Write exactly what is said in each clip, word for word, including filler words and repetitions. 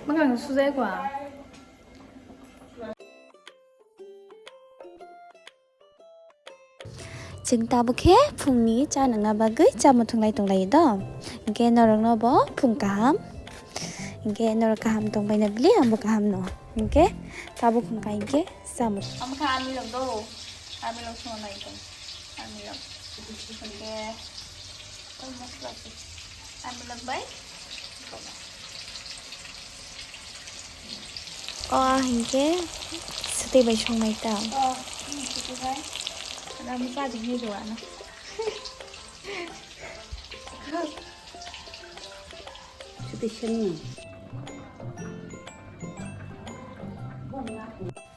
Mwkhang sujai kho ang. Chwng tabuk khe phungni cha nangna bagwi cha muthung lai tong lai do. Hinkhe norokno bo phung kaham. Hinkhe norok kaham tong bai na bili, ang bo kaham no. Hinkhe tabuk hwn kha hinkhe cha muthung. Omo kha amilok do. Amilok songna nai tong. Amilok. Hinkhe, oh, masala se. Amilok bai. O, ah, hinkhe swtwi bai songnai ta. O, hmm, swtwi bai. Ano, ano, chajak ni do ano. Swtwi sengno.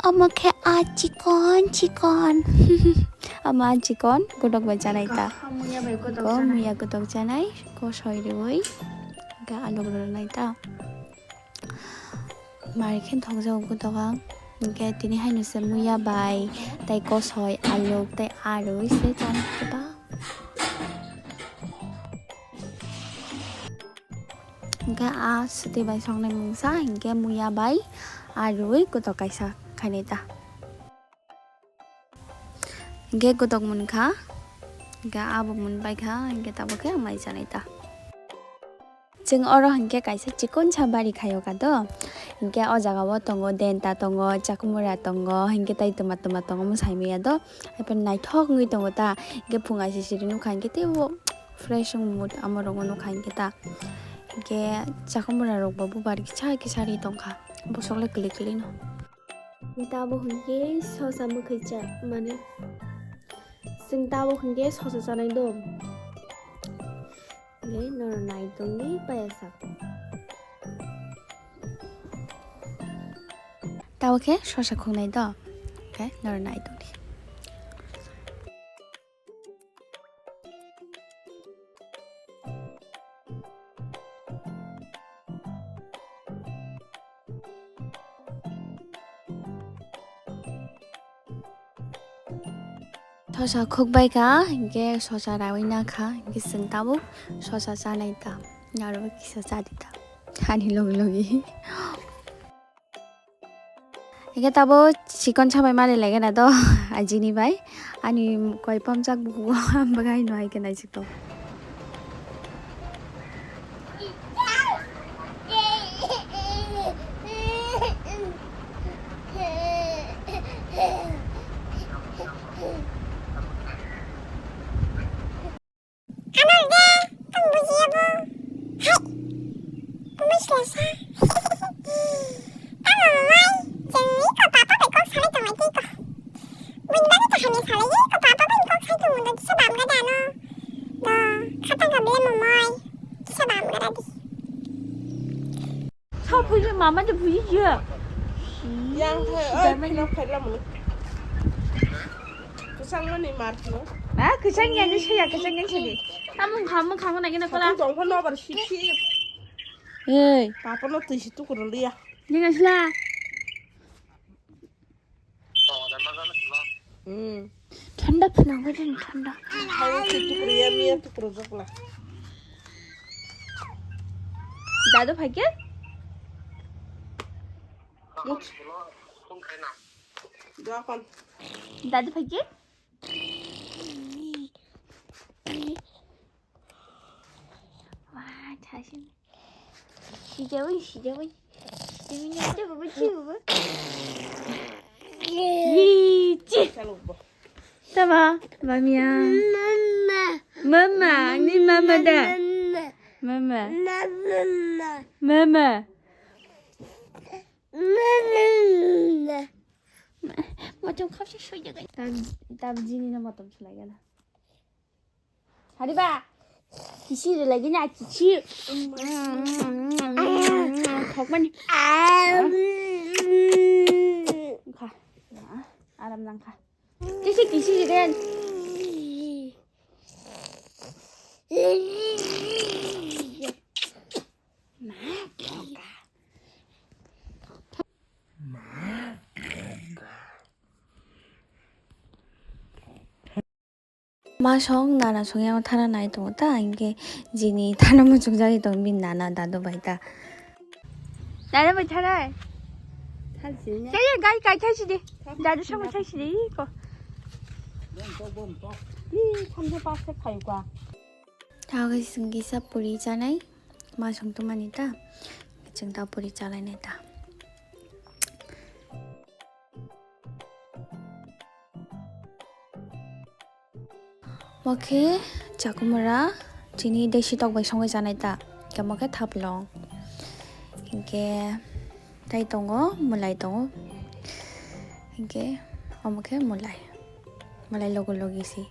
Omo khe a chikon chikon. Omo a chikon, godok bai chanai ta. Muya bai godok chanai. Ko muya godok chanai, kosoi riui, ga alok rwnai ta. Mari khe thokjago godok ang. Hinkhe tini haino se muya bai, tei kosoi, alok, tei arwi se chana khe ba. Hinkhe a swtwi bai songnai mungsa, hinkhe muya bai arwi kotok kaisa khainai ta. Hinkhe kotok munkha, hinkhe abo munbaikha, hinkhe tabuk khe mai chanai ta. Chwng oro hinkhe kaisa chikonsa bari khayo ka do, hinkhe o jaga o tongo denta tongo, chakumura tongo, hinkhe tai twma twma tongo mwsai maya do, haiphano naithok wngwi tongo ta, hinkhe phung aisisiri nukha hinkhe teibo. Fresh wng mood amo rok nukha hinkhe ta. Hinkhe chakhumura rok bo bubar kisa kisa ri tongkha. Bosok le kwlwi kwlwi no. Hinkhe abo hinkhe sosa mwkhwi cha mane. Chwng tabuk hinkhe sosa chanai do. Hinkhe norok nai tongdi payasa. Tabuk khe sosa khuknai do. Hinkhe norok nai tongdi. Sosa khukbai kha, hinkhe sosa raui na kha, hinkhe chwng tabuk sosa chanai ta, norok kisa chadi ta, ani logi logi. Hinkhe tabuk chikon sabai mali laiga na do, ajini bai. Ani koi pamjak bukugo, ang bagwi no hai khe naisik tongo. Ano hwnkhe, ang bujiya bo. Hai. Buji khlasa. Tamo mamai, chwngni ko papa bai kok salai tongnai tei ko. Buini bagwi to hamya salai, ko papa bai kok sai tongmung do kisa bam gada ano. Do, khatang ka bele mamai. Kisa bam gada di. Sa phuji mama de phuji je. Yang hai, oi, philok phaila muni. Kwchangmani mar philo. Ah, kwchang yang ni saya, kwchang yang sini. Amung khamung khamung nagi na kola. Aku dong phano bar sik sik. Ei. Papa no twi si tukuro liya. Ni ngasla. Hmm. Thanda phina ko jin thanda. Hai, tu tukuro ya, miya tukuro jokla. Dadu phai khe? Mut. Dokon. Dadu phai khe? Wah, thasin. Sijawi, sijawi. Sijawi ni ada baba ciu baba. Ih, ci. Tama, mamiya. Mama. Mama, ni mama da. Mama. Mama. Mama. Mama. Motom khapsa soi jaga. Tam, tam jini na motom sulai gana. Hari ba? Kisi de lagi na kisi. Thokmani. Kha. Aram nang kha. Kisi kisi de. Ma. Ma song nana song yang thana nai tongo ta, hinkhe jini thana muchungjagwi tongo bini nana dadu bai ta. Nana bai thanai. Thansi ne. Kaya gai kai thaisi di. Dadu sama thaisi di ko. Bom tok, bom tok. Ih, thamsa pas se khai kwa. Thago singkisa puri chanai. Ma song to mani ta. Chwng ta puri chalai nai ta. Mo khe chakumra chini desi tok bai songwi chanai ta. Hinkhe mo khe thaplong. Hinkhe tai tongo, mwlai tongo. Hinkhe omo khe mwlai. Mwlai logo logi si.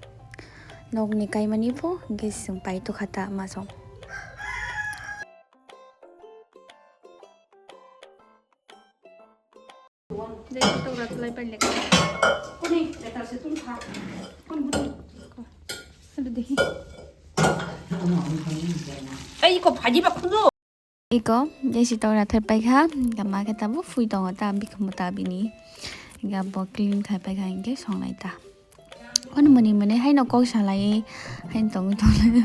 Nokni kaimani pho hinkhe chwng pai tokha ta ma song. Iko, jesi tok rathar paikha, gama khe tabuk fui tongo ta, bikhumu ta bini. Ga bo clean khai paikha, hinkhe songnai ta. Ono mwnwi mwnwi haino kok salai, haino tongwi tonglai.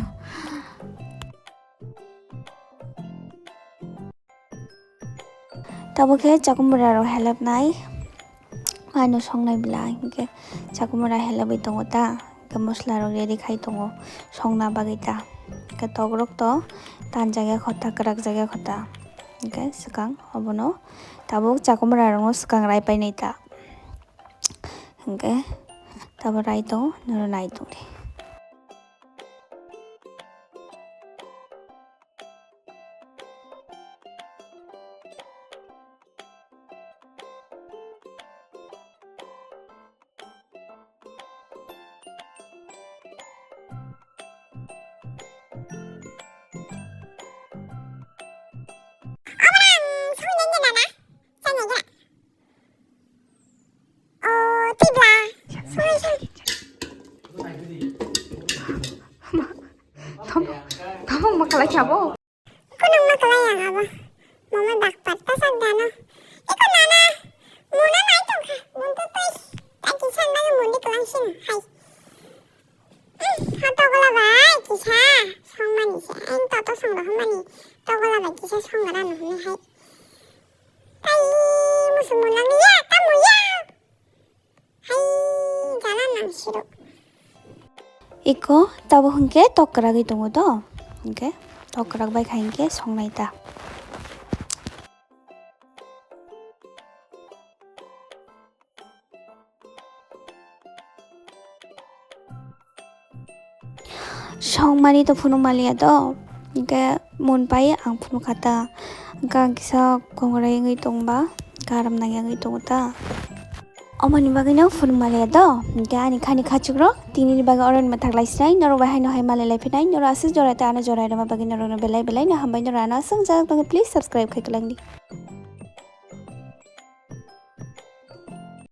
Tabuk khe chakumura rok helep nai, ano songnai bwla, hinkhe chakumura helebwi tongo ta, hinkhe mosola rok ready khai tongo songna bagwi ta, hinkhe tok rok to tanjak ya kho ta, kwrak jak ya kho ta, hinkhe swkang obono tabuk chakumura rok no swkang rai painai ta, hinkhe tabuk rai tongo, noro nai tongdi. Tamo, tamo ma kalai kha bo? Kunung ma kalai ang abo. Mama daktar ta sak dano. Iko nana, muna nai tongkha. Mun to tei. Ta kisa nang mun di kelang sing. Hai. Hmm, ha togola bai kisa songmani se. Ang toto song rohmani. Togola bai kisa song gara no hune hai. Tai musu mulang ya, tamu ya. Hai, jala nang siro. Iko tabo hwnkhe tok kwragwi tongo to. Hwnkhe tok kwrak bai kha hwnkhe songnai ta. Songmani to phunuk maliya to, hwnkhe mun pai ang phunuk kha ta, hwnkhe ang kisa kongrai wngwi tongba, karam nangya wngwi tongo ta. Omoni bagwino phunuk maliya to, hwnkhe ani khani khachukrok tinini bagwi oroni mwthak lai sinai, norok bai haino hai malai lai phinai, norok aswk jora tei ano jora rwma bagwi norokno belai belai no hambai, norok ano aswk jak bagwi please subscribe khai kwlangdi.